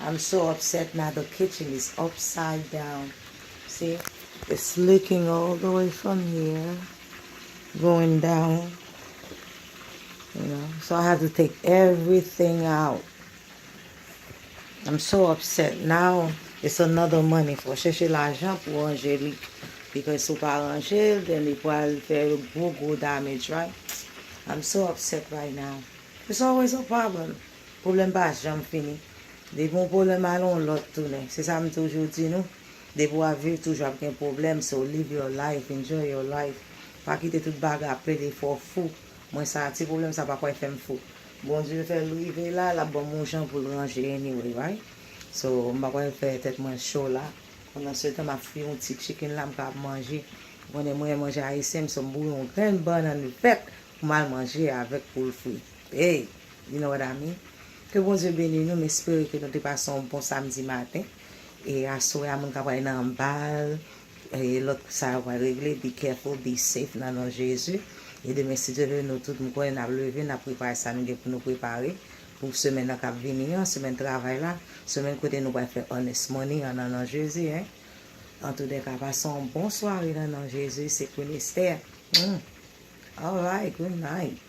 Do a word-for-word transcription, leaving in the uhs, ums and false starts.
I'm so upset now. The kitchen is upside down. See? It's leaking all the way from here, going down. You know, so I have to take everything out. I'm so upset now. It's another money. Fò chèche lajan pou ranje li. Because si w pa ranje l, then li pral fè gwo gwo damage, right? I'm so upset right now. It's always a problem. Pwoblèm pa janm fini. Depi yon pwoblèm ale yon lòt tounen. Se sa m toujou di nou. Depi w ap viv, toujou ap gen pwoblèm. So live your life, enjoy your life. Pa kite tout bagay ap plede fè w fou. Mwen sa, ti pwoblèm sa pa kwè fè m fou. Bondye fè l rive la, l ap ban m yon jan pou l ranje anyway, right? So, m pa kwè fè tèt mwen cho la. Pandan se tan, m ap fri yon ti chicken la, m ka ap manje. Ou konnen mwen manje ayisyen, m so m bouyi yon grenn bannann vèt pou m al manje avèk pou l fri. Hey, you know what I mean? Ke Bondye beni nou, m espere ke nou te pase yon bon samdi maten. E aswè a, moun ka pral nan bal, e lòt sa yo pral regle, be careful, be safe nan non Jezi. E demen, si Dye vle, nou tout, m kwè, n ap leve, n ap prepare sa nou gen pou nou prepare pou semèn nan k ap vini an, semèn travay la, semèn kote nou pral fè honest money an nan non Jezi, en. Antoudèka, pase yon bon sware nan non Jezi, se Queen Esther. Mm. Alright, good night.